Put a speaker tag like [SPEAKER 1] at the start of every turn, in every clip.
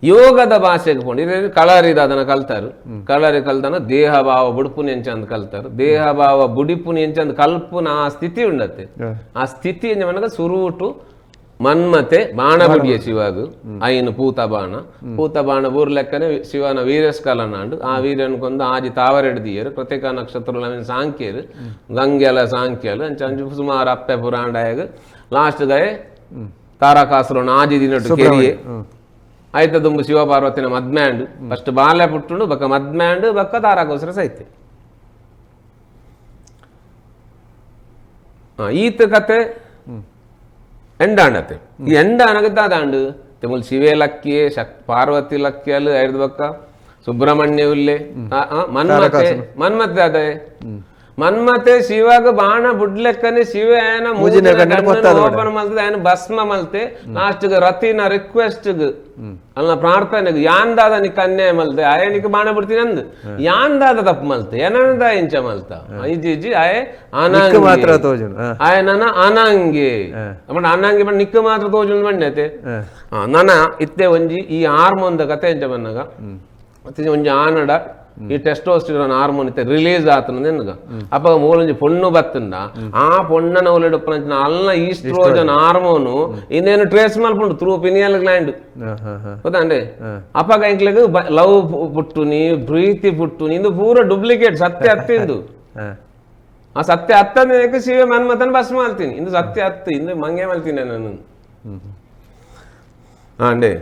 [SPEAKER 1] ಯೋಗದ ಭಾಷೆಗೆ ಪೋಂಡು ಇದು ಕಳರಿದ ಅದನ್ನ ಕಲ್ತಾರು. ಕಳರಿ ಕಲ್ತಾನ ದೇಹ ಭಾವ ಬುಡುಪುನಿ ಎಂಚಂದ್ ಕಲ್ತಾರು. ದೇಹ ಭಾವ ಬುಡಿಪುನಿ ಎಂಚಂದ್ ಕಲ್ಪುನ ಆ ಸ್ಥಿತಿ ಉಂಡತ್ತೆ. ಆ ಸ್ಥಿತಿ ಎಂಚ ಸುರೂಟು ಮನ್ಮತೆ ಬಾಣ ಬುಡಿಯ ಶಿವಾಗ ಐನು ಪೂತ ಬಾಣ ಪೂತ ಬಾಣ ಬೂರ್ಲೆಕ್ಕನೆ ಶಿವನ ವೀರಸ್ಕಲನಾಂಡು ಆ ವೀರನ್ ಕೊಂದು ಆಜಿ ತಾವರೆಡ್ದಿಯರು ಕೃತಿಕ ನಕ್ಷತ್ರ ಸಾಂಖ್ಯರು ಗಂಗೆಲ ಸಾಂಖ್ಯಲು ಅಂಚ ಅಂಚು ಸುಮಾರು ಅಪ್ಪೆ ಪುರಾಂಡಾಯಗ ಲಾಸ್ಟ್ ಗಾಯ ತಾರಕಾಸುರನ ಆಜಿ ದಿನಟು ಕೆರಿಯೆ ಆಯ್ತ ದುಂಬು ಶಿವಪಾರ್ವತಿನ ಮದ್ಮ್ಯಾಂಡು ಫಸ್ಟ್ ಬಾಲ್ಯ ಪುಟ್ಟುಂಡು ಬಕ್ಕ ಮದ್ಮ್ಯಾಂಡು ಬಕ್ಕ ತಾರಕಾಸುರ ಸೈತೆ. ಈತ ಕತೆ ಎಂಡಾಂಡತೆ. ಈ ಎಂಡ ಅನಗತ್ತಾದಾಂಡು ತೆಮುಲ್ ಶಿವೆ ಲಕ್ಕಿಯೆ ಶಕ್ ಪಾರ್ವತಿ ಲಕ್ಕಿಯಲು ಐದು ಬಕ್ಕ ಸುಬ್ರಹ್ಮಣ್ಯ ಉಲ್ಲೆ ಮನ್ಮತೆ ಮನ್ಮತೆ ಅದೇ ಮನ್ಮತೆ ಶಿವಾಗ ಬಾಣ ಬುಡ್ಲೆಕ್ಕನೆ ಶಿವ ಏನ ಓಪನ್ ಮಲ್ತದೆ ಆಯನ ಭಸ್ಮ ಮಲ್ತೆ ಲಾಸ್ಟ್ ರತಿನ ರಿಕ್ವೆಸ್ಟ್ ಅಲ್ಲ ಪ್ರಾರ್ಥನೆಗೆ ಯಾಂದಾದ ನಿಕ್ ಅನ್ಯಾಯ ಮಲ್ತೆ ಆಯನಿಗೆ ಬಾಣ ಬಿಡ್ತೀನಿ ಅಂದ್ ಯಾಂದಾದ ತಪ್ಪು ಮಲ್ತೆ ಏನದ ಇಂಚ ಮಲ್ತ ಇಜ್ಜಿ ಇಜ್ಜಿ ಆಯೆ ಅನಂಗಿ
[SPEAKER 2] ಮಾತ್ರ ತೋಜುನು
[SPEAKER 1] ಆಯನ ಅನಂಗಿ ಅನಂಗಿ ಬಣ್ಣ ನಿಕ್ಕ ಮಾತ್ರ ತೋಜುನು ಬಣ್ಣತೆ. ನನ ಇತ್ತೆ ಒಂಜಿ ಈ ಹಾರ್ಮೋನ್ದ ಕತೆ ಎಂಚ ಬನ್ನಗ ಮತ್ತೆ ಒಂಜಿ ಆನಡ ಈ ಟೆಸ್ಟೋಸ್ಟಿರಾನ್ ಹಾರ್ಮೋನ್ ಇತ್ತೆ ರಿಲೀಸ್ ಆತನ ನೆನ್ಗ ಅಪ್ಪ ಮೂಲೊಂಜಿ ಪೊಣ್ಣು ಬತ್ತಂಡ ಆ ಪೊಣ್ಣನ ಉಲಡುಪ್ಪನ ಅಲ್ಲ ಈಸ್ಟ್ರೋಜನ್ ಹಾರ್ಮೋನು ಇನ್ನೇನು ಟ್ರೇಸ್ ಮಲ್ಪುಂಡು through pineal gland ಗೊತ್ತಾ. ಅಪ್ಪಗ ಎಂಕ್ಲೆಗ್ ಲವ್ ಪುಟ್ಟುನಿ ಪ್ರೀತಿ ಪುಟ್ಟುನಿ ಇಂದು ಪೂರ ಡೂಪ್ಲಿಕೇಟ್ ಸತ್ಯ ಅತ್ತಿಂದು. ಆ ಸತ್ಯ ಅತ್ತಂದ್ರೆ ಶಿವ ಮನ್ಮಥನ್ ಬಸ್ ಮಾಡ್ತೀನಿ ಇಂದು ಸತ್ಯ ಅತ್ತು ಇಂದು ಮಂಗೆ ಮಲ್ತೀನಿ ನಾನು ಅಂಡೆ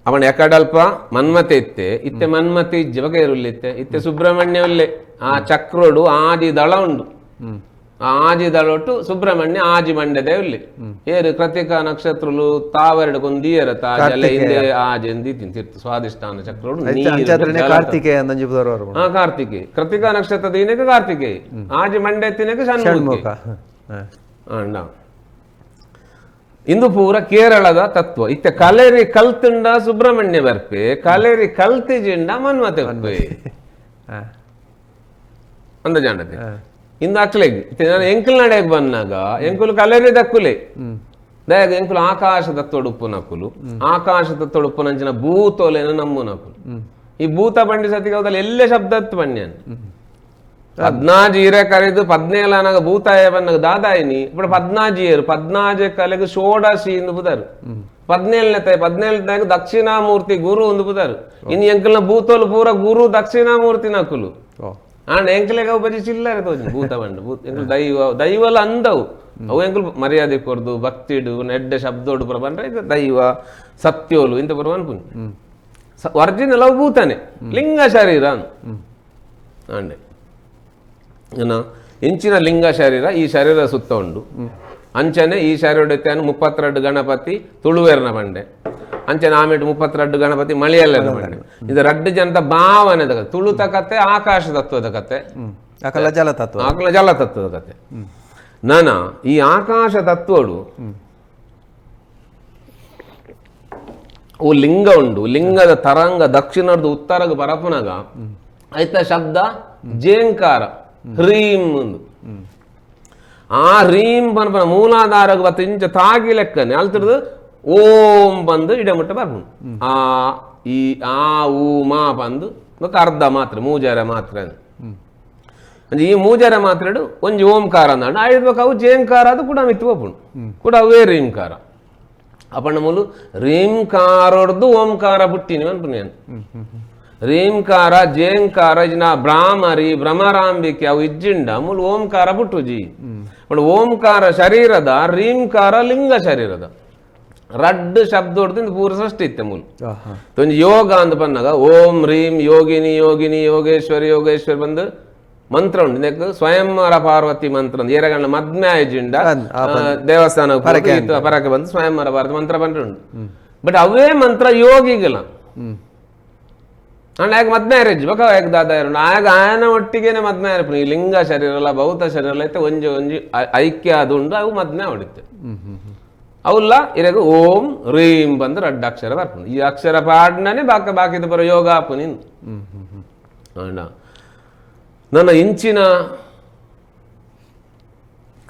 [SPEAKER 1] ಅವನ ಎಕಡಲ್ಪ ಮನ್ಮತೆ ಇತ್ತೆ ಇತ್ತೆ ಮನ್ಮತೆ ಇಜ್ಜೆ ಬಗೆ ಇರುಲ್ಲಿತ್ತೆ ಇತ್ತೆ ಸುಬ್ರಹ್ಮಣ್ಯ ಉಲ್ಲೆ ಆ ಚಕ್ರೋಡು ಆಜಿ ದಳ ಉಂಡು ಆ ಆಜಿ ದಳೊಟ್ಟು ಸುಬ್ರಹ್ಮಣ್ಯ ಆಜಿ ಮಂಡ್ಯದೇ ಉಲ್ಲೆ ಏರು ಕೃತಿಕ ನಕ್ಷತ್ರಲು ತಾವರೆಡು ಕೊಂದಿಯರ ತಾಜಲ್ಲ ಹಿಂದೆ ಆಜಿ ಎಂದಿತೀನಿ ತಿರ್ತು ಸ್ವಾದಿಷ್ಠಾನ ಚಕ್ರೋಡು
[SPEAKER 2] ಕಾರ್ತಿಕೇಯ.
[SPEAKER 1] ಕಾರ್ತಿಕೇಯ ಕೃತಿಕ ನಕ್ಷತ್ರ ದಿನಕ್ಕೆ ಕಾರ್ತಿಕೇಯ ಆಜಿ ಮಂಡ್ಯ ತಿನ್ನಕ್ಕೆ ಷಣ್ಮುಖ ಅಂಡ. ಇಂದು ಪೂರ ಕೇರಳದ ತತ್ವ ಇತ್ತೆ ಕಲೇರಿ ಕಲ್ತುಂಡ ಸುಬ್ರಹ್ಮಣ್ಯ ಬರ್ಪೆ ಕಲೇರಿ ಕಲ್ತಿಜಿಂಡ ಮನ್ಮತೆ ಅಂದ ಜಾಂಡತೆ ಇಂದು ಅಕ್ಲೆಗ್ ಇತ್ತೆ ನಾನು ಎಂಕುಲ್ ನಡೆಯಕ್ ಬಂದಾಗ ಎಂಕುಲು ಕಲೇರಿ ದಕ್ಕುಲೆ ದಯಾಗ ಎಂಕುಲು ಆಕಾಶ ತತ್ವಡುಪ್ಪು ನಕುಲು ಆಕಾಶ ತತ್ವಡುಪ್ಪುನಂಚಿನ ಭೂತೋಲೇನು ನಂಬು ನಕುಲು ಈ ಭೂತ ಬಂಡಿ ಸತಿಗೆ ಹೋದಲ್ಲಿ ಎಲ್ಲೇ ಶಬ್ದ ಹತ್ತು ಬಣ್ಣ ಪದ್ನಾಜಿ ಇರೆ ಕರೆದು ಪದ್ನೇಲ ಅನಗ ಭೂತಾಯ ಬನ್ನಗ ದಾದಾಯಿನಿ ఇప్పుడు ಪದ್ನಾಜಿ ಏರು ಪದ್ನಾಜಿ ಕಲೆಗೆ ಷೋಡಶಿ ಎಂದು ಪುದಾರು ಪದ್ನೇಳನೇ ತಾಯಿ ಪದ್ನೇಳನೇ ದಕ್ಷಿಣಾಮೂರ್ತಿ ಗುರು ಎಂದು ಪುದಾರು ಇನ್ನು ಎಂಕಲ್ನ ಭೂತೋಲು ಪೂರ ಗುರು ದಕ್ಷಿಣಾಮೂರ್ತಿ ನಕುಲು ಆಂಡ್ ಎಂಕಲೆಗ ಅವು ಬಜಿ ಚಿಲ್ಲರೆ ತೋಜಿ ಭೂತ ಬಂಡು ಭೂತ ಎಂಕುಲು ದೈವ ದೈವಲ ಅಂದವು ಅವು ಎಂಕುಲು ಮರ್ಯಾದೆ ಕೊರ್ದು ಭಕ್ತಿಡು ನೆಡ್ಡೆ ಶಬ್ದೋಡು ಪುರ ಬಂದ್ರೆ ಇದು ದೈವ ಸತ್ಯೋಲು ಇಂತ ಪುರ ಅನ್ಪುನಿ ಒರಿಜಿನಲ್ ಅವು ಭೂತಾನೆ ಲಿಂಗ ಶರೀರ ಅಂಡೆ ಏನ ಇಂಚಿನ ಲಿಂಗ ಶರೀರ ಈ ಶರೀರ ಸುತ್ತ ಉಂಡು ಅಂಚನೆ ಈ ಶರೀರ 32 ಗಣಪತಿ ತುಳುವೇರ್ನ ಬಂಡೆ ಅಂಚನೆ ಆಮೇಲೆ 32 ಗಣಪತಿ ಮಳೆಯಲ್ಲೇರ್ನ ಬಂಡೆ ಇದು ರಡ್ಡು ಜನದ ಭಾವನೆದ ಕತೆ ತುಳುತ ಕತೆ ಆಕಾಶ ತತ್ವದ ಕತೆ
[SPEAKER 2] ಅಕಲ ಜಲತತ್ವ
[SPEAKER 1] ಅಕಲ ಜಲತತ್ವದ ಕತೆ. ನಾನ ಈ ಆಕಾಶ ತತ್ವಡು ಓ ಲಿಂಗ ಉಂಡು ಲಿಂಗದ ತರಂಗ ದಕ್ಷಿಣದ ಉತ್ತರಗ ಪರಪುನಗ ಆಯ್ತ ಶಬ್ದ ಜೇಂಕಾರ ಹ್ರೀಂ ಒಂದು ಆ ಹ್ರೀಂ ಪನ್ಪನ ಮೂಲಾಧಾರಗ ಬತ್ತ ಇಂಚ ತಾಗಿ ಲೆಕ್ಕನೆ ಅಲ್ತಿರ್ದು ಓಂ ಬಂದು ಇಡಮುಟ್ಟ ಬರ್ಪುಂಡು ಆ ಈ ಆ ಊ ಮಾ ಬಂದು ಬೊಕ್ಕ ಅರ್ಧ ಮಾತ್ರ ಮೂಜಾರ ಮಾತ್ರ ಅಂಚ ಈ ಮೂಜಾರ ಮಾತ್ರೆಡು ಒಂಜಿ ಓಂಕಾರ ಅಂದಾಂಡ ಐದು ಬೊಕ್ಕ ಅವು ಜೇಂಕಾರ ಅದು ಕೂಡ ಮಿತ್ತು ಪೋಪುಂಡು ಕೂಡ ಅವೇ ರೀಂಕಾರ ಅಪಣ್ಣ ಮೂಲು ರೀಂಕಾರೊಡ್ದು ಓಂಕಾರ ಪುಟ್ಟಿನಿ ಅನ್ಪುನಿ. ರೀಂಕಾರ ಜೇಂಕಾರ ಇಜ್ಜಿನ ಭ್ರಾಮರಿ ಭ್ರಮರಾಂಬಿಕೆ ಅವು ಇಜ್ಜಿಂಡ ಮೂಲು ಓಂಕಾರ ಪುಟ್ಟುಜಿ. ಬಟ್ ಓಂಕಾರ ಶರೀರದ ರೀಂಕಾರ ಲಿಂಗ ಶರೀರದ ರಡ್ಡು ಶಬ್ದ ಹೊಡ್ದು ಪೂರ ಸೃಷ್ಟಿ ಇತ್ತೆ ಮೂಲು. ಒಂಜಿ ಯೋಗ ಅಂದ್ ಪನ್ನಾಗ ಓಂ ರೀಂ ಯೋಗಿನಿ ಯೋಗಿನಿ ಯೋಗೇಶ್ವರಿ ಯೋಗೇಶ್ವರಿ ಬಂದು ಮಂತ್ರ ಉಂಟು. ಇದಕ್ಕೆ ಸ್ವಯಂವರ ಪಾರ್ವತಿ ಮಂತ್ರ ಅಂತ ಏರಗಣ್ಣ ಮದ್ಮೆ ಆಯ್ಜಿಂಡ ದೇವಸ್ಥಾನ ಪರಕ್ಕೆ ಬಂದು ಸ್ವಯಂವರ ಪಾರ್ವತಿ ಮಂತ್ರ ಬಂದ್ರೆ ಉಂಟು. ಬಟ್ ಅವೇ ಮಂತ್ರ ಯೋಗಿಗಳ ಅಂಡ್ ಆಗ ಮದ್ಮೆ ಮ್ಯಾರೇಜ್ ಬಕ ಆಗ ದಾದ ಆಗ ಆಯನ ಒಟ್ಟಿಗೆನೆ ಮದ್ಮೆ ಆಯ್ಪುನು. ಈ ಲಿಂಗ ಶರೀರ ಅಲ್ಲ ಭೌತ ಶರೀರ ಐತೆ ಒಂಜಿ ಒಂಜಿ ಐಕ್ಯ ಅದು ಉಂಡು ಅವು ಮದ್ಮೆ ಹೊಡಿತೆ ಅವುಲ್ಲ ಇರಗ ಓಂ ರೀಂ ಬಂದು ರಡ್ಡು ಅಕ್ಷರ ಬರ್ಪುಂಡು. ಈ ಅಕ್ಷರ ಪಾಡ್ನೇ ಬಾಕ ಬಾಕಿದ ಬರೋ ಯೋಗ ಆಪು ನೀನು. ಅಣ್ಣ ನನ್ನ ಇಂಚಿನ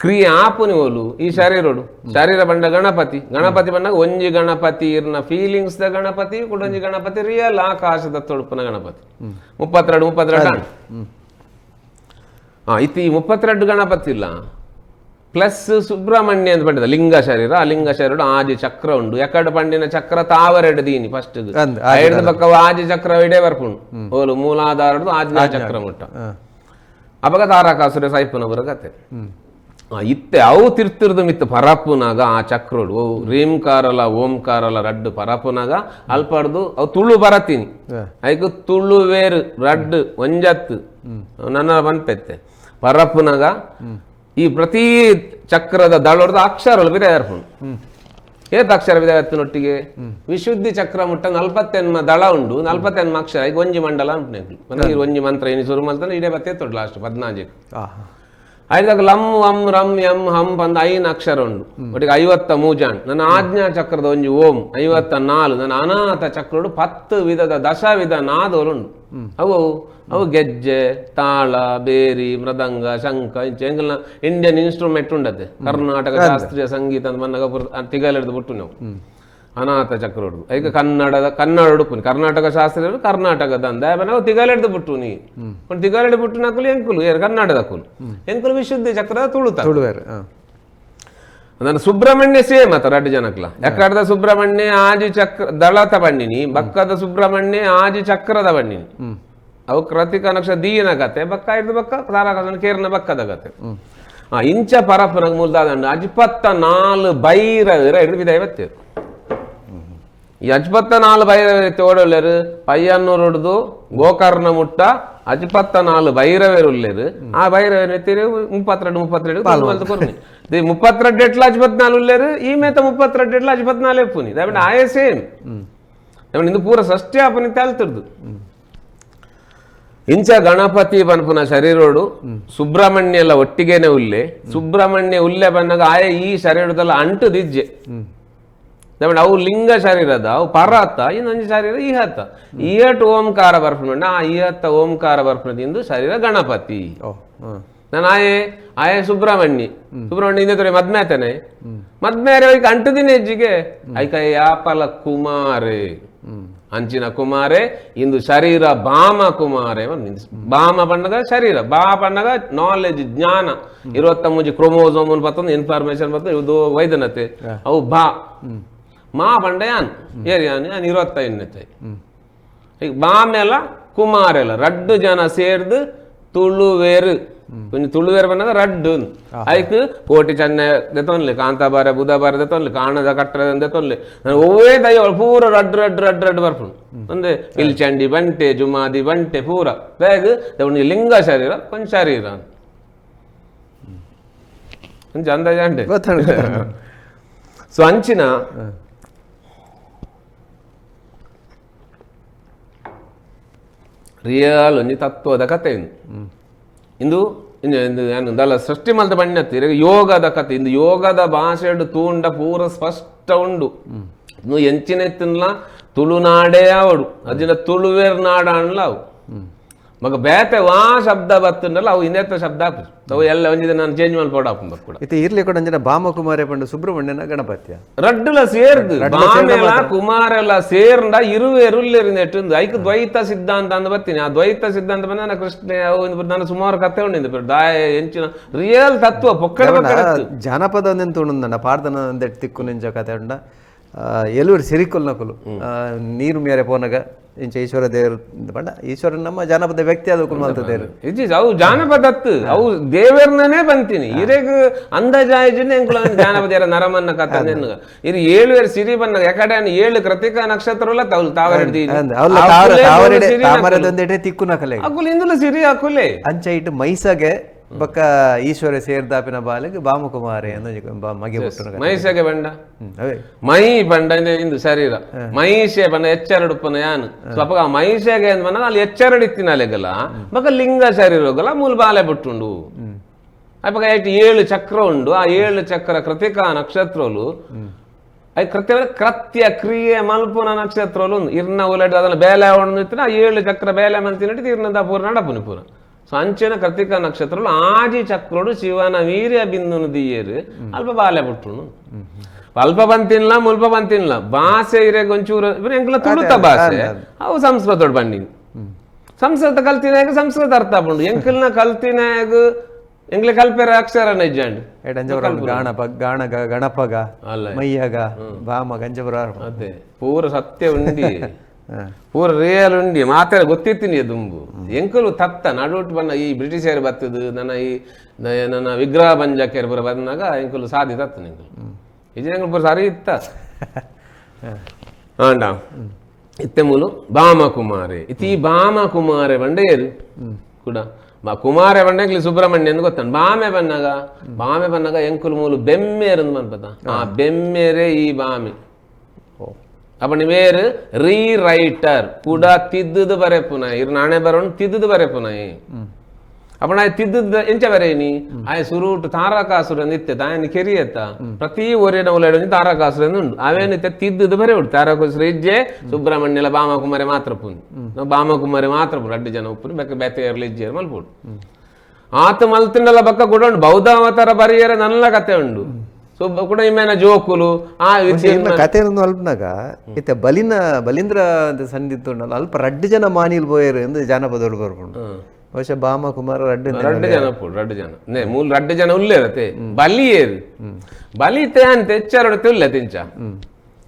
[SPEAKER 1] ಕ್ರಿಯೆ ಆಪುನಿ ಓಲು ಈ ಶರೀರೋಡು ಶರೀರ ಬಂಡ ಗಣಪತಿ ಗಣಪತಿ ಬಂದಾಗ ಒಂಜಿ ಗಣಪತಿ ಇರ್ನ ಫೀಲಿಂಗ್ಸ್ the Ganapati ಕುಡೊಂಜಿ ಗಣಪತಿ real ಆಕಾಶದ ತೊಡುಪುನ ಗಣಪತಿ 32 32 ಇತಿ 32 ಗಣಪತಿ ಇಲ್ಲ ಪ್ಲಸ್ ಸುಬ್ರಹ್ಮಣ್ಯ ಅಂತ ಪಂಡಿದ ಲಿಂಗ ಶರೀರ ಆ ಲಿಂಗ ಶರೀರ ಆಜಿ ಚಕ್ರ ಉಂಡು ಎಕಡೆ ಪಂಡಿನ ಚಕ್ರ ತಾವರೆಡು ದೀನಿ ಫಸ್ಟ್ ಐದು ಪಕ್ಕ ಆಜಿ ಚಕ್ರ ಇಡೇ ಬರ್ಪುಂಡು ಓಲು ಮೂಲಾಧಾರದ್ದು ಆಜ್ಞಾ ಚಕ್ರ ಮುಟ್ಟ ಅಪಗ ತಾರಕಾಸುರ ಸಾಯಿಪುನವರ ಕತೆ ಇತ್ತೆ ಅವು ತಿರ್ತಿರ್ದು ಮಿತ್ತು ಪರಪುನಾಗ ಆ ಚಕ್ರೋಡು ಓ ರೀಂಕಾರಲ ಓಂಕಾರಲ ರಡ್ಡು ಪರಪುನಾಗ ಅಲ್ಪಡ್ದು ಅವು ತುಳು ಬರತೀನಿ ಐಕು ತುಳು ವೇರು ರಡ್ಡು ಒಂಜತ್ತು ನನ್ನ ಪನ್ಪೆತ್ತೆ ಪರಪುನಾಗ ಈ ಪ್ರತಿ ಚಕ್ರದ ದಳೊಡ್ದು ಅಕ್ಷರಗಳು ಬಿದೆ ಏರ್ಪುಂಡು ಏತ್ ಅಕ್ಷರ ಬಿದೆ ಎತ್ತಿನೊಟ್ಟಿಗೆ ವಿಶುದ್ಧಿ ಚಕ್ರ ಮುಟ್ಟ 48 ದಳ ಉಂಡು 48 ಅಕ್ಷರ ಈಗ ಒಂಜಿ ಮಂಡಲ ಉಂಟು ಒಂಜಿ ಮಂತ್ರ ಏನು ಶುರು ಮಾಡ್ತಾನೆ ಇಡೇ ಬತ್ತೆ ತೊಡ್ ಲಾಸ್ಟ್ 14 ಐದಾಗ ಲಮ್ ಅಂ ರಂ ಎಂ ಹಂ ಬಂದ 5 ಅಕ್ಷರ ಉಂಡು ಒಟ್ಟಿಗೆ 53 ಜಾನ್ ನನ್ನ ಆಜ್ಞಾ ಚಕ್ರದ ಒಂಜಿ ಓಂ 54 ನನ್ನ ಅನಾಥ ಚಕ್ರೋಡು 10 ವಿಧದ ದಶವಿಧ ನಾದೋರು ಉಂಡು ಅವು ಅವು ಗೆಜ್ಜೆ ತಾಳ ಬೇರಿ ಮೃದಂಗ ಶಂಖ ಇಂಚ ಇಂಡಿಯನ್ ಇನ್ಸ್ಟ್ರೂಮೆಂಟ್ ಉಂಡತೆ ಕರ್ನಾಟಕ ಶಾಸ್ತ್ರೀಯ ಸಂಗೀತ ಅಂತ ಮನ್ನಗ ತಿಗಲೆಡ್ದು ಬಿಟ್ಟು ನಾವು ಅನಾಥ ಚಕ್ರೋಡು ಈಗ ಕನ್ನಡ ಉಡುಪುನಿ ಕರ್ನಾಟಕ ಶಾಸ್ತ್ರೀಯ ಕರ್ನಾಟಕದ ಅಂದ ನಾವು ತಿಗಲೆಡ್ದು ಬಿಟ್ಟು ನೀ ಒಂದು ತಿಗಲೆಡ್ದು ಬಿಟ್ಟು ನಕುಲು ಎಂಕುಲು ಏರು ಕನ್ನಡದ ಕುಲು ಎಂಕುಲು ವಿಶುದ್ಧಿ ಚಕ್ರದ ತುಳುತ ನನ್ನ ಸುಬ್ರಹ್ಮಣ್ಯ ಸೇಮ್ ಆತ ರಡ್ಡು ಜನಕ್ಲ ಎಕ್ಕಡದ ಸುಬ್ರಹ್ಮಣ್ಯ ಆಜಿ ಚಕ್ರ ದಳತ ಬಣ್ಣಿನಿ ಬಕ್ಕದ ಸುಬ್ರಹ್ಮಣ್ಯ ಆಜಿ ಚಕ್ರದ ಬಣ್ಣಿನಿ ಅವು ಕೃತಿಕ ನಕ್ಷ ದೀನ ಕತೆ ಬಕ್ಕ ಇರ್ದು ಬಕ್ಕ ತಾರಕಾಸುರನ ಕೇರ್ನ ಬಕ್ಕದ ಕತೆ ಇಂಚ ಪರಪುನಗ ಮೂಲದಾದಂಡು 54 ಭೈರವರ ಹಿಡಿದು ಬಿದೈವತ್ತೇರು ಈ 54 ಭೈರವರು ತೋಡೊಲ್ಲೇರು ಪಯ್ಯನ್ನೂರುಡ್ದು ಗೋಕರ್ಣ ಮುಟ್ಟ 54 ಭೈರವರು ಉಲ್ಲೇರು ಆ ಭೈರವರು ಎತ್ತಿರು 32 32 ಕೊರ್ನಿ 32 ಎಟ್ಲ 54 ಉಲ್ಲೇರು ಈ ಮೇತ 32 ಎಟ್ಲ 54 ಎಪ್ಪುನಿ ದಯವಿಟ್ಟು ಆಯೇ ಸೇಮ್ ಇಂದು ಪೂರ ಷಷ್ಠಿ ಆಪುನಿ ತೆಲ್ತಿರ್ದು ಇಂಚ ಗಣಪತಿ ಪನ್ಪುನ ಶರೀರೋಡು ಸುಬ್ರಹ್ಮಣ್ಯ ಎಲ್ಲ ಒಟ್ಟಿಗೆನೆ ಉಲ್ಲೆ ಸುಬ್ರಹ್ಮಣ್ಯ ಉಲ್ಲೆ ಬಂದಾಗ ಆಯೆ ಈ ಶರೀರದಲ್ಲ ಅಂಟು ದಿಜ್ಜೆ ಅವು ಲಿಂಗ ಶರೀರದ ಅವು ಪರತ ಇನ್ನೊಂದು ಶರೀರ ಇಹತ ಇಹಟ್ ಓಂಕಾರ ಬರ್ಪುಂಡ ಆ ಇಹತ್ತ ಓಂಕಾರ ಬರ್ಪುನದಿಂದು ಶರೀರ ಗಣಪತಿ ನಾನು ಆಯೆ ಆಯೆ ಸುಬ್ರಹ್ಮಣ್ಯ ಸುಬ್ರಹ್ಮಣ್ಯ ಇಂದ ತೋರಿ ಮದ್ಮೆ ಆತನೆ ಮದ್ಮೆ ಐಕ ಅಂಟು ದಿನ ಹೆಜ್ಜಿಗೆ ಐಕ ಯಾಪಲ ಕುಮಾರೆ ಅಂಚಿನ ಕುಮಾರೆ ಇಂದು ಶರೀರ ಭಾಮ ಕುಮಾರೆ ಭಾಮ ಪಣ್ಣಗ ಶರೀರ ಬಾ ಪಣ್ಣಗ ನಾಲೆಜ್ ಜ್ಞಾನ 23 ಕ್ರೋಮೋಸೋಮ್ ಬರ್ತದೆ ಇನ್ಫಾರ್ಮೇಶನ್ ಬರ್ತದೆ ಇದು ವೈದ್ಯನತೆ ಅವು ಬಾ ಮಾ ಪಂಡ ಯಾನ್ ಏರಿ ಯಾನ್ ಯಾನ್ 25 ಈಗ ಬಾಮೆಲ ಕುಮಾರೆಲ ರಡ್ಡು ಜನ ಸೇರ್ದು ತುಳುವೇರು ಕೊಂಚ ತುಳುವೇರು ಬಂದಾಗ ರಡ್ಡು ಐಕ್ ಕೋಟಿ ಚೆನ್ನ ದೆತ್ತೊನ್ಲಿ ಕಾಂತಾಬಾರೆ ಬುಧಬಾರೆ ದೆತ್ತೊನ್ಲಿ ಕಾಣದ ಕಟ್ಟದ ದೆತ್ತೊನ್ಲಿ ಒವ್ವೇ ದೈವ ಪೂರ ರಡ್ಡು ರಡ್ಡು ರಡ್ಡು ರಡ್ಡು ಬರ್ಪುಂಡು ಅಂದ್ರೆ ಇಲ್ಚಂಡಿ ಬಂಟೆ ಜುಮಾದಿ ಬಂಟೆ ಪೂರ ಬೇಗ ಲಿಂಗ ಶರೀರ ಕೊಂಚ ಶರೀರ ಕೊಂಚ ಅಂದಾಜ ಅಂಟೆ ಸೊ ಅಂಚಿನ ರಿಯಲ್ ಒಂಜಿ ತತ್ವದ ಕತೆ ಇಂದು ಇಂದು ದಲ ಸೃಷ್ಟಿ ಮಲ್ತ ಬಣ್ಣತ್ತಿ ಯೋಗದ ಕತೆ ಇಂದು ಯೋಗದ ಭಾಷೆಡು ತೂಂಡ ಪೂರ ಸ್ಪಷ್ಟ ಉಂಡು ಇನ್ನು ಎಂಚಿನ ತಿನ್ಲ ತುಳುನಾಡೇ ಅವಡು ಅಜಿನ ತುಳುವೇರ್ ನಾಡ ಅನ್ಲ ಅವು ಮಗ ಬೇತೆ ವಾ ಶಬ್ದ ಬತ್ತುಂಡಲ್ಲ ಅವು ಇನ್ನೇತ ಶಬ್ದ ಹಾಪು ಅವು ಎಲ್ಲ ಒಂಜಿದ ನಾನು ಚೇಂಜ್ ಮಲ್ಪೋಡು ಹಾಪು ಕೂಡ
[SPEAKER 2] ಇತ್ತೆ ಇರ್ಲಿ ಕೂಡ ಅಂಜನ ಭಾಮಕುಮಾರೇ ಪಂಡು ಸುಬ್ರಹ್ಮಣ್ಯನ ಗಣಪತಿಯ
[SPEAKER 1] ರಡ್ಡುಲ ಸೇರ್ದು ಬಾಮೆಲ ಕುಮಾರೆಲ್ಲ ಸೇರ್ಂಡ ಇರುವೆರುಲ್ಲೆರಿಂದೆಟ್ಟು ಐಕ್ ದ್ವೈತ ಸಿದ್ಧಾಂತ ಅಂದ ಬರ್ತೀನಿ ಆ ದ್ವೈತ ಸಿದ್ಧಾಂತ ಬಂದ ನನ್ನ ಕೃಷ್ಣ ಅವು ನಾನು ಸುಮಾರು ಕತೆ ಉಂಡಿಂದ ದಾಯ ಎಂಚಿನ ರಿಯಲ್ ತತ್ವ ಪೊಕ್ಕಡ
[SPEAKER 2] ಜಾನಪದ ಒಂದೆಂತ ಉಂಡಣ್ಣ ಪಾರ್ದನ ಒಂದೆಟ್ಟು ತಿಕ್ಕು ನಿಂಚ ಕತೆ ಉಂಡ ಎಲ್ಲೂರು ಸಿರಿಕೊಲ್ನಕುಲು ನೀರು ಮೇರೆ ಪೋನಗ ಇಂಚ ಈಶ್ವರ ದೇವರು ಪಂಡ ಈಶ್ವರ ನಮ್ಮ ಜಾನಪದ ವ್ಯಕ್ತಿ ಅದು ಕುಲ್ಮಲ್ತ ದೇವರು
[SPEAKER 1] ಇಜ್ಜಿ ಅವು ಜಾನಪದತ್ತು ಅವು ದೇವರ್ನೇ ಬಂತೀನಿ ಇರೆಗ್ ಅಂದಾಜಾಯಜಿನ ಎಂಕುಲ ಜಾನಪದ ಯಾರ ನರಮನ್ನ ಕಥ ಇರು 7 ಸಿರಿ ಬನ್ನ ಯಾಕಡೆ 7 ಕೃತಿಕ ನಕ್ಷತ್ರ ತಾವು ತಾವರೆಡ್ದಿ
[SPEAKER 2] ತಾವರೆದೊಂದೆಟೆ ತಿಕ್ಕು ನಕಲೆ
[SPEAKER 1] ಅಕುಲು ಇಂದುಲ ಸಿರಿ ಅಕುಲೆ
[SPEAKER 2] ಅಂಚ ಇಟ್ಟು ಮೈಸಗೆ ಬಕ್ಕ ಈಶ್ವರ ಸೇರ್ದಾಪಿನ ಬಾಲಿಗೆ ಬಾಮಕುಮಾರಿ ಮಗೆ
[SPEAKER 1] ಮೈಸಗೆ ಬಂಡ ಮೈ ಬಂಡ ಇಂದು ಶರೀರ ಮೈಷೆ ಬಂಡ ಎಚ್ಚರಡುಪ್ಪನ ಯಾನು ಸ್ವಲ್ಪ ಮೈಷೆಗೆ ಅಂದ ಅಲ್ಲಿ ಎಚ್ಚರಡಿತ್ತಿನ ಅಲೆಗಲ್ಲ ಬಕ್ಕ ಲಿಂಗ ಶರೀರ ಹೋಗಲ್ಲ ಮೂಲ ಬಾಲೆ ಬಿಟ್ಟುಂಡು ಅಪ್ಪಗ 7 ಚಕ್ರ ಉಂಡು ಆ 7 ಚಕ್ರ ಕೃತಿಕಾ ನಕ್ಷತ್ರಲು I ಕೃತ್ಯ ಕೃತ್ಯ ಕ್ರಿಯೆ ಮಲ್ಪುನ ನಕ್ಷತ್ರಲು ಇರ್ನ ಉಲಡ್ ಅದನ್ನ ಬೇಲೆ ಉಂಡು ಆ 7 ಚಕ್ರ ಬೇಲೆ ಮಲ್ತಿನಟ್ಟಿ ಇರ್ನದ ಪೂರ ನಡಪುನಿ ಪೂರ. So ಅಂಚೆನ ಕೃತಿಕ ನಕ್ಷತ್ರಲು ಆಜಿ ಚಕ್ರೋಡು ಶಿವನ ವೀರ್ಯ ಬಿಂದುನು ದಿಯೇರು ಅಲ್ಪ ಬಾಲೆ ಪುಟ್ಟುನು. ಅಲ್ಪ ಬಂತಿನ್ಲ ಮುಲ್ಪ ಬಂತಿನ್ಲ ಭಾಷೆ ಇರೆಗ್ ಒಂಚೂರು ಎಂಕುಲ ತುಳುತ ಭಾಷೆ ಅವು ಸಂಸ್ಕೃತೋಡು ಬನ್ನಿ. ಸಂಸ್ಕೃತ ಕಲ್ತಿನಾಗ ಸಂಸ್ಕೃತ ಅರ್ಥ ಆಪುಂಡು. ಎಂಕಲ್ನ ಕಲ್ತಿನಾಗ ಎಂಗ್ಲೆ ಕಲ್ಪೆರ ಅಕ್ಷರ ನಿಜಾಂಡ್
[SPEAKER 2] ಗಣಪ ಗಾಣ ಗಣಪಗ ಮಯ್ಯಗ ಬಾಮ ಗಂಜಪುರ
[SPEAKER 1] ಅದೇ ಪೂರ ಸತ್ಯ ಉಂಡಿ ಪೂರ ರಿಯಲ್ ಉಂಡಿ ಮಾತಾಡ ಗೊತ್ತಿತ್ತೀನಿ ದುಂಬು. ಎಂಕಲು ತತ್ತ ನಡುಟ್ಟು ಬನ್ನ ಈ ಬ್ರಿಟಿಷರು ಬತ್ತದು ನನ್ನ ಈ ನನ್ನ ವಿಗ್ರಹ ಬಂಜಾಕ್ಯರು ಪೂರ ಬಂದಾಗ ಎಂಕಲು ಸಾಧಿ ತತ್ತ ಎಂಕಲು ಇಜಿ ಎಂಕಲು ಪೂರ ಸರಿ ಇತ್ತ ಆಂಡ ಇತ್ತೆ ಮೂಲು ಬಾಮಕುಮಾರೆ ಇತಿ ಬಾಮಕುಮಾರೆ ಬಂಡೇರು ಕೂಡ ಕುಮಾರೆ ಬಂಡ ಎಂಕ್ಲಿ ಸುಬ್ರಹ್ಮಣ್ಯ ಎಂದು ಗೊತ್ತಾನ. ಬಾಮೆ ಬನ್ನಾಗ ಬಾಮೆ ಬನ್ನಾಗ ಎಂಕುಲು ಮೂಲು ಬೆಮ್ಮೇರು ಮನ್ಪದ ಆ ಬೆಮ್ಮೇರೆ ಈ ಬಾಮೆ. ಅಪ್ಪ ನೀವೇರು ರೀರೈಟರ್ ಕೂಡ ತಿದ್ದುದು ಬರೆಪುನ ಇರು ನಾಣೆ ಬರೋಣ ತಿದ್ದುದು ಬರೆಪುನ. ಅಪ್ಪ ನಾ ತಿದ್ದುದ ಎಂಚ ಬರೇನಿ ಆಯ್ ಸುರುಟು ತಾರಕಾಸುರ ನಿತ್ಯ ತಾಯನ ಕೆರಿಯತ್ತ ಪ್ರತಿ ಒರೇನ ಉಲಾಡ ತಾರಕಾಸುರ ಉಂಡು ಅವೇನಿತ್ಯ ತಿದ್ದುದು ಬರೆ ಉಂಟು. ತಾರಕಾಸುರ ಇಜ್ಜೆ ಸುಬ್ರಹ್ಮಣ್ಯಲ ಬಾಮಕುಮಾರಿ ಮಾತ್ರ ಪುನ್ ಬಾಮಕುಮಾರಿ ಮಾತ್ರ ಪುನ್ ರಡ್ಡು ಜನ ಉಪ್ಪುನು ಬೆಕ್ಕ ಬೆತ್ತೆ ಏರ್ಲ ಇಜ್ಜೇರು ಮಲ್ಪುಡು ಆತ ಮಲ್ತಿಂಡಲ ಬಕ್ಕ ಕೂಡ ಉಂಡು ಬೌದ್ಧಾವತಾರ ಬರಿಯರ ನಲ್ಲ ಕತೆ ಉಂಡು. ಸೊ ಕೂಡ ಇಮ್ಮೇನ ಜೋಕುಲು ಆ
[SPEAKER 2] ಕತೆ ಅಲ್ಪನಾಗ ಇತ್ತೆ ಬಲಿನ ಬಲೀಂದ್ರ ಸಂದಿತ್ತು ಅಲ್ಪ ರಡ್ಡು ಜನ ಮಾನಿಲ್ ಪೋಯರು ಎಂದು ಜಾನಪದೋಡು ಬರ್ಕೊಂಡು ಬಹುಶಃ ಬಾಮ ಕುಮಾರ ರಡ್ಡು
[SPEAKER 1] ರಡ್ಡು ಜನ ಪೋಡು ರಡ್ಡು ಜನ ನೇ ಮೂಲ ರಡ್ಡು ಜನ ಉಲ್ಲೇರತೆ ಬಲಿ ಏರು ಬಲಿ ಅಂತ ಹೆಚ್ಚಾರೊಡತೆ ಉಲ್ಲೆ ತಿಂಚ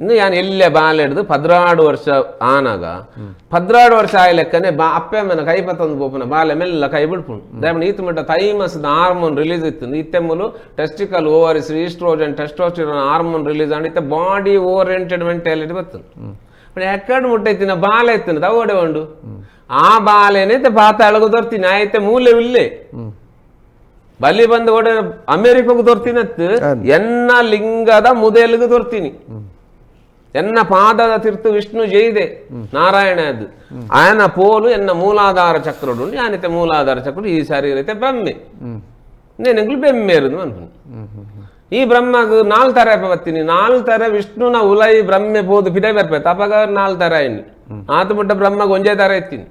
[SPEAKER 1] ಇನ್ನು ಯಾನ್ ಎಲ್ಲೆ ಬಾಲೆ ಹಿಡ್ದು 12 ವರ್ಷ ಆನಾಗ 12 ವರ್ಷ ಆಯ ಲೆಕ್ಕನೆ ಬಾ ಅಪ್ಪೆ ಅಮ್ಮನ ಕೈ ಪತ್ತೊಂದು ಪೋಪುನ ಬಾಲೆ ಮೆಲ್ಲ ಕೈ ಬಿಡ್ಪುಂಡು. ದಾಯಮಣ ಈತ ಮಟ್ಟ thymus hormone release ಇತ್ತು ಇತ್ತೆ ಮೂಲು testicle ovaries oestrogen testosterone hormone release and ಇತ್ತೆ body oriented mentality ಬರ್ತದೆ. ಎಕ್ಕಡ್ ಮುಟ್ಟೈತಿನ ಬಾಲೆ ಇತ್ತಿನ ತಗೋಡೆ ಉಂಡು ಆ ಬಾಲೆನೆ ಪಾತಾಳಗು ದೊರ್ತೀನಿ ಆಯ್ತೆ ಮೂಲೆ ಇಲ್ಲೇ ಬಲಿ ಬಂದು ಓಡೆ ಅಮೆರಿಕಗೂ ದೊರ್ತೀನತ್ತು ಎನ್ನ ಲಿಂಗದ ಮುದೆಲ್ಗೂ ದೊರ್ತೀನಿ ಎನ್ನ ಪಾದದ ತೀರ್ಥ ವಿಷ್ಣು ಜೈದೆ ನಾರಾಯಣ ಅದು ಆಯನ ಪೋಲು ಎನ್ನ ಮೂಲಾಧಾರ ಚಕ್ರಡು ಯಾನಿತೆ ಮೂಲಾಧಾರ ಚಕ್ರಡು ಈ ಶರೀರತೆ ಬ್ರಹ್ಮೆ ನೇನೆಂಗ್ಲು ಬೆಮ್ಮೇರುದು ಅನ್ಕೊಂಡು ಈ ಬ್ರಹ್ಮಗ್ ನಾಲ್ ತರ ಬತ್ತೀನಿ ನಾಲ್ ತರ ವಿಷ್ಣುನ ಉಲೈ ಬ್ರಹ್ಮೆ ಪೋದು ಪಿಡೆ ಬರ್ಪೆ ತಪಗ ನಾಲ್ ತರ ಇನ್ನು ಆತ ಮುಟ್ಟ ಬ್ರಹ್ಮಗ್ ಒಂಜೇ ತರ ಎತ್ತೀನಿ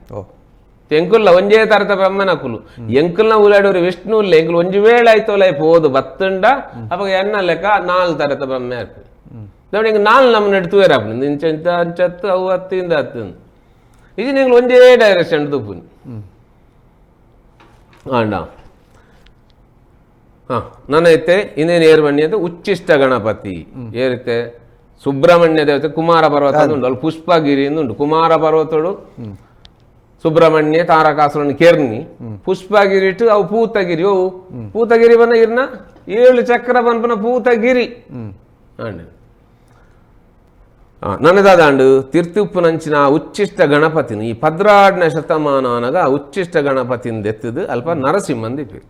[SPEAKER 1] ಎಂಕುಲ್ಲ ಒಂಜೇ ತರದ ಬ್ರಹ್ಮನ ಕುಲು ಎಂಕುಲ್ನ ಉಲಾಡೋರು ವಿಷ್ಣು ಇಲ್ಲ ಎಂಕುಲು ಒಂಜಿ ವೇಳೆ ಆಯ್ತೋಲ ಪೋದು ಬತ್ತುಂಡ ಅವಾಗ ಎನ್ನ ಲೆಕ್ಕ ನಾಲ್ ತರದ ಬ್ರಹ್ಮೆ ಆಗ್ತದೆ. ಹಿಂಗೆ ನಾಲ್ ನಮ್ಮನ್ನ ಎಡ್ತುವೇರ ಇಂಚ ಅಂಚತ್ತು ಅವು ಹತ್ತಿಂದ ಹತ್ತು ಇದು ನೀವು ಒಂಜೇ ಡೈರೆಕ್ಷನ್ ತುಪ್ಪುನಿ ಆಂಡ ಹಾಂ ನಾನೈತೆ ಇನ್ನೇನು ಏರ್ಬಣ್ಣಿ ಅಂತ ಉಚ್ಚಿಷ್ಟ ಗಣಪತಿ ಏರುತ್ತೆ ಸುಬ್ರಹ್ಮಣ್ಯ ದೇವತೆ ಕುಮಾರ ಪರ್ವತ ಉಂಟು ಅಲ್ಲಿ ಪುಷ್ಪಗಿರಿ ಉಂಟು. ಕುಮಾರ ಪರ್ವತಡು ಸುಬ್ರಹ್ಮಣ್ಯ ತಾರಕಾಸುರನ ಕೆರ್ನಿ ಪುಷ್ಪಗಿರಿ ಇಟ್ಟು ಅವು ಪೂತಗಿರಿ ಅವು ಪೂತಗಿರಿ ಬನ್ನ ಇರ್ನ 7 ಚಕ್ರ ಬನ್ಪನ ಪೂತಗಿರಿ ಅಂಡ ನನ್ನದಾದಾಂಡು ತೀರ್ಥುಪ್ಪುನಂಚಿನ ಉಚ್ಚಿಷ್ಟ ಗಣಪತಿನ ಈ 12ನೇ ಶತಮಾನ ಉಚ್ಚಿಷ್ಟ ಗಣಪತಿನ ಎತ್ತದು ಅಲ್ಪ ನರಸಿಂಹಂದಿಪ್ಪಿ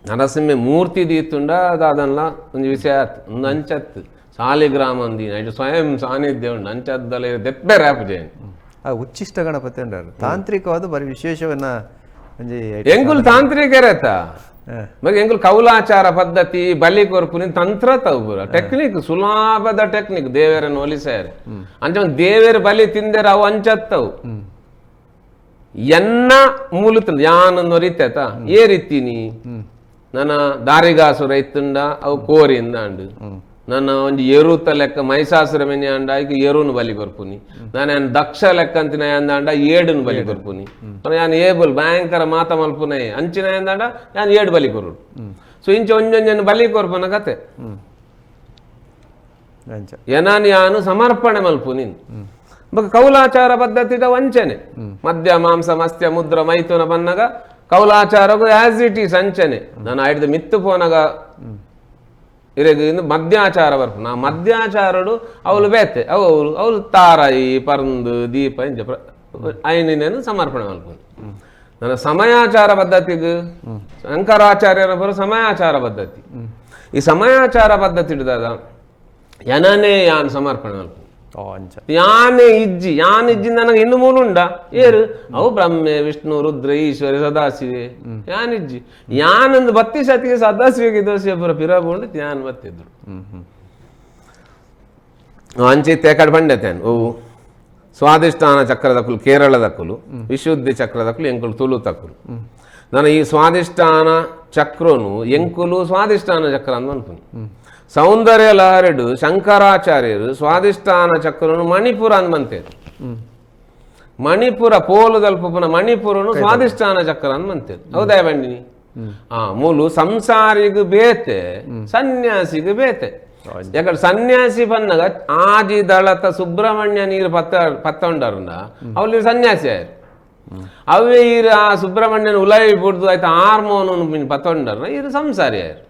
[SPEAKER 1] ನರಸಿಂಹ ಮೂರ್ತಿ ದೀತುಂಡ ದಾದನ್ಲ ಒಂಜಿ ವಿಷಯ ಆತು ಒಂದು ಅಂಚತ್ತು ಸಾಲಿಗ್ರಾಮ ಅಂದಿನ ಇದು ಸ್ವಯಂ ಸಾನ್ನಿಧ್ಯ ಉಂಡು ಅಂಚದ್ದಲ್ಲ ದೆಪ್ಪೆ ರ್ಯಾಪ್ ಜೈನ್
[SPEAKER 2] ಆ ಉಚ್ಚಿಷ್ಟ ಗಣಪತಿ ಅಂಡಾರು ತಾಂತ್ರಿಕವಾದ ಬರೀ ವಿಶೇಷವನ್ನ
[SPEAKER 1] ಎಂಕುಲು ತಾಂತ್ರಿಕರೇತ మరి ಎಂಕುಲು ಕೌಲಾಚಾರ ಪದ್ಧತಿ ಬಲಿ ಕೊರ್ಪುನಿ ತಂತ್ರ ತವು ಟೆಕ್ನಿಕ್ ಸುಲಭದ ಟೆಕ್ನಿಕ್ ದೇವರನ್ನು ಒಲಿಸಾರೆ ಅಂಚ ದೇವೇರು ಬಲಿ ತಿಂದೇರ ಅವು ಅಂಚತ್ತವು ಎನ್ನ ಮೂಲುತ್ತಂದು ಯಾನೊಂದು ರೀತಿ ಏ ರೀತಿನಿ ನನ್ನ ದಾರಿಗಾಸುರ ಇತ್ತುಂಡ ಅವು ಕೋರಿಂದ ಅಂಡು ನನ್ನ ಒಂಜಿ ಎರುತ ಲೆಕ್ಕ ಮೈಸಾಸುರ ಮೆನೆ ಅಂಡ ಐಕ್ ಎರುನು ಬಲಿ ಕೊರ್ಪುನಿ ನಾನು ದಕ್ಷ ಲೆಕ್ಕ ಅಂತಿನ ಅಂದಾಂಡ ಏಡುನು ಬಲಿ ಕೊರ್ಪುನಿ ನಾನು ಏಬುಲ್ ಭಯಂಕರ ಮಾತ ಮಲ್ಪುನೆ ಅಂಚಿನ ಅಂದಾಂಡ ನಾನು ಏಡು ಬಲಿ ಕೊರು. ಸೊ ಇಂಚ ಒಂಜೊಂಜನ್ನು ಬಲಿ ಕೊರ್ಪುನ ಕತೆ ಎನಾನ್ ಯಾನು ಸಮರ್ಪಣೆ ಮಲ್ಪುನಿ ಬೊಕ ಕೌಲಾಚಾರ ಪದ್ಧತಿದ ವಂಚನೆ ಮದ್ಯ ಮಾಂಸ ಮಸ್ತ್ಯ ಮುದ್ರ ಮೈಥುನ ಬನ್ನಗ ಕೌಲಾಚಾರಗು as it is ಅಂಚನೆ ನಾನು ಐಡ್ದು ಮಿತ್ತು ಪೋನಗ ಇರೆಗ್ ಇಂದು ಮದ್ಯಾಚಾರ ಬರ್ಪುನ ಆ ಮದ್ಯಾಚಾರಡು ಅವಳು ಬೇತೆ ಅವು ಅವಳು ಅವಳು ತಾರಾಯಿ ಪರಂದು ದೀಪ ಇಂಚ ಐನಿನೇನು ಸಮರ್ಪಣೆ ಮಲ್ಪುನಿ. ನನ್ನ ಸಮಯಾಚಾರ ಪದ್ಧತಿಗೆ ಶಂಕರಾಚಾರ್ಯರ ಬರೋ ಸಮಯಾಚಾರ ಪದ್ಧತಿ ಈ ಸಮಯಾಚಾರ ಪದ್ಧತಿ ಹಿಡಿದಾಗ ಯನನೇ ಯಾನ್ ಸಮರ್ಪಣೆ ಮಲ್ಪುನಿ ಯಾನೆ ಇಜ್ಜಿ ಯಾನ್ ಇಜ್ಜಿ ನನಗೆ ಇನ್ನು ಮೂಲ ಉಂಡ ಏರು ಅವು ಬ್ರಹ್ಮೆ ವಿಷ್ಣು ರುದ್ರ ಈಶ್ವರಿ ಸದಾಶಿವೆ ಯಾನ್ ಇಜ್ಜಿ ಯಾನೊಂದು ಬತ್ತಿ ಸತಿಗೆ ಸದಾಶಿವೆಗೆ ದೋಸೆ ಪುರ ಪಿರಬುಂಡು ಯಾನ್ ಬತ್ತಿದ್ರು ಅಂಚೆ ತೇಕಡ್ ಬಂಡೆತೇನು ಓ ಸ್ವಾದಿಷ್ಠಾನ ಚಕ್ರದಕ್ಕುಲು ಕೇರಳದಕ್ಕುಲು, ವಿಶುದ್ಧಿ ಚಕ್ರದಕ್ಕುಲು ಎಂಕುಲು ತುಳು ತಕ್ಕುಲು. ನಾನು ಈ ಸ್ವಾದಿಷ್ಠಾನ ಚಕ್ರನು ಎಂಕುಲು ಸ್ವಾದಿಷ್ಠಾನ ಚಕ್ರ ಅಂತ ಅನ್ಪುನಿ. ಸೌಂದರ್ಯ ಲಹರಿಡು ಶಂಕರಾಚಾರ್ಯರು ಸ್ವಾದಿಷ್ಠಾನ ಚಕ್ರನು ಮಣಿಪುರ ಅಂದ್ ಮಂತೇರು. ಮಣಿಪುರ ಪೋಲುದಲ್ಪುನ ಮಣಿಪುರನು ಸ್ವಾದಿಷ್ಠಾನ ಚಕ್ರ ಅಂದ್ ಮಂತೇರು. ಹೌದಾ ಬಂಡಿನಿ? ಆ ಮೂಲು ಸಂಸಾರಿಗೂ ಬೇತೆ, ಸನ್ಯಾಸಿಗೂ ಬೇತೆ. ಯಾಕಂದ್ರೆ ಸನ್ಯಾಸಿ ಬನ್ನಾಗ ಆಜಿ ದಳತ ಸುಬ್ರಹ್ಮಣ್ಯ ನೀರು ಪತ್ತ ಪತ್ತೊಂಡರುಂಡ ಅವಲ್ಲಿ ಸನ್ಯಾಸಿ ಆಯ್ರು. ಅವೇ ಈರು ಆ ಸುಬ್ರಹ್ಮಣ್ಯನ ಉಲೈ ಬಿಡ್ದು ಆಯ್ತು ಹಾರ್ಮೋನ್ ಪತ್ತೊಂಡರ್ನ ಇದು ಸಂಸಾರಿ ಆಯ್ರು.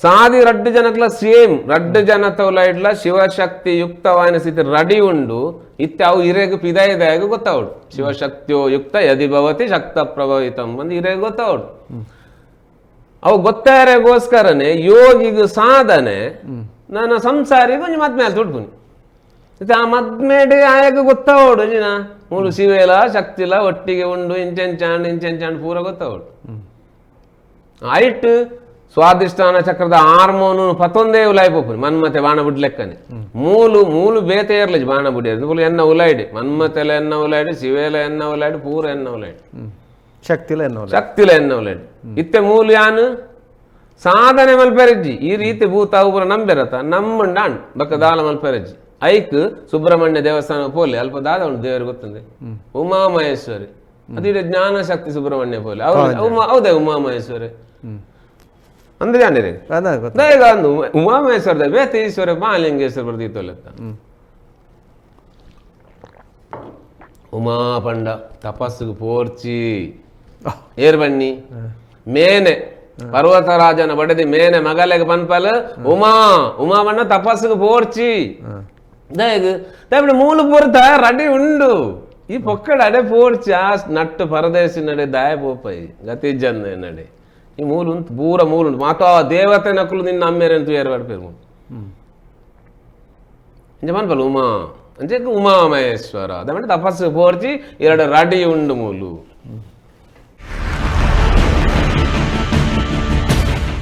[SPEAKER 1] ಸಾದಿ ರಡ್ಡು ಜನಕ್ಲ ಸೇಮ್ ರಡ್ಡು ಜನತ ಉಲೈಡ್ಲ ಶಿವಶಕ್ತಿ ಯುಕ್ತವಾಯಿನ ಸ್ಥಿತಿ ರಡಿ ಉಂಡು. ಇತ್ತೆ ಅವು ಇರೆಗ್ ಪಿದಾಯದಾಯಗ ಗೊತ್ತಾವಡು. ಶಿವಶಕ್ತಿಯೋ ಯುಕ್ತ ಯದಿ ಭವತಿ ಶಕ್ತ ಪ್ರಭಾವಿತಂ ಬಂದು ಇರೆಗ್ ಗೊತ್ತಾವಡು. ಅವು ಗೊತ್ತಾರೆಗೋಸ್ಕರನೇ ಯೋಗಿಗೂ ಸಾಧನೆ ನನ್ನ ಸಂಸಾರಿಗೂ ಒಂಜಿ ಮದ್ಮೆ ಆಲ್ ತುಡ್ಪುನಿ. ಇತ್ತೆ ಆ ಮದ್ಮೇಡೆ ಆಯಾಗ ಗೊತ್ತಾವಡು ಅಂಜಿನ ಮೂಲು ಶಿವೆಲ ಶಕ್ತಿಲ ಒಟ್ಟಿಗೆ ಉಂಡು ಇಂಚೆಂಚಾಂಡ್ ಇಂಚೆಂಚಾಂಡ್ ಪೂರ ಗೊತ್ತಾವಡು. ಐಟ್ ಸ್ವಾದಿಷ್ಠಾನ ಚಕ್ರದ ಹಾರ್ಮೋನು ಪತ್ತೊಂದೇ ಉಲಾಯ್ ಪೋಪುನಿ ಮನ್ಮತೆ ಬಾಣ ಬುಡ್ ಲೆಕ್ಕನೆ. ಮೂಲು ಮೂಲು ಬೇತೆ ಇರ್ಲಿಜ್ ಬಾಣ ಬುಡಿ ಮೂಲು ಎನ್ನ ಉಲಾಯ್ಡಿ ಮನ್ಮತೆಲ ಎನ್ನ ಉಲಾಯ್ಡಿ ಶಿವೆಲ ಎನ್ನ ಉಲಾಯ್ಡಿ ಪೂರ ಎನ್ನ ಉಲಾಯ್ಡಿ
[SPEAKER 2] ಶಕ್ತಿಲ ಎನ್ನ
[SPEAKER 1] ಶಕ್ತಿಲ ಎನ್ನ ಉಲಾಯ್ಡಿ. ಇತ್ತೆ ಮೂಲು ಯಾನು ಸಾಧನೆ ಮಲ್ಪೆರಜ್ಜಿ ಈ ರೀತಿ ಭೂತ ಪೂರ ನಂಬೆರತ ನಮ್ಮಂಡಾಣ್ ಬಕ್ಕ ದಾಲ ಮಲ್ಪೆರಜ್ಜಿ. ಐಕ್ ಸುಬ್ರಹ್ಮಣ್ಯ ದೇವಸ್ಥಾನ ಪೋಲೆ ಅಲ್ಪ ದಾದ ಉಂಟು ದೇವರು ಗೊತ್ತಂದೆ ಉಮಾಮಹೇಶ್ವರಿ ಅದು ಜ್ಞಾನಶಕ್ತಿ ಸುಬ್ರಹ್ಮಣ್ಯ ಪೋಲೆ ಹೌದೇ ಉಮಾಮಹೇಶ್ವರಿ ಅಂದ್ರೆ ಜಾನಿರಿ ಅಂದು ಉಮಾಮಹೇಶ್ವರ ಬೇತೆ ಈಶ್ವರ ಮಹಾಲಿಂಗೇಶ್ವರ ಬರ್ದಿತ್ತೊಲೆತ್ತ. ಉಮಾ ಪಂಡ ತಪಸ್ಸುಗೆ ಪೋರ್ಚಿ ಏರ್ ಬನ್ನಿ ಮೇನೆ ಪರ್ವತರಾಜನ ಬಡದಿ ಮೇನೆ ಮಗಲೆಗೆ ಪನ್ಪಲ್ ಉಮಾ ಉಮಾ ಬಣ್ಣ ತಪಸ್ಸುಗೆ ಪೋರ್ಚಿ ದಯಗ ಮೂಲು ಪೊರ್ತ ರಡಿ ಉಂಡು ಈ ಪೊಕ್ಕಡ ಅಡೆ ಪೋರ್ಚಿ ಆ ನಟ್ಟು ಪರದೇಶಿ ನಡೆ ದಾಯ ಪೋಪೈ ಗತಿ ಜನ ನಡೆ ಈ ಮೂಲು ಉಂಟು ಪೂರ ಮೂಲು ಉಂಟು ಮಾತಾ ದೇವತೆ ನಕಲು ನಿನ್ನ ಅಮ್ಮೇರೆ ಅಂತ ಏರ್ಪಾಡು ಪೇರು ಮೂಲು ಇಂಚ ಪನ್ಪಲ್ ಉಮಾ ಅಂಚೆ ಉಮಾ ಮಹೇಶ್ವರ ಅದ ತಪಸ್ಸು ಪೋರ್ಚಿ ಎರಡು ರಡಿ ಉಂಡು ಮೂಲು.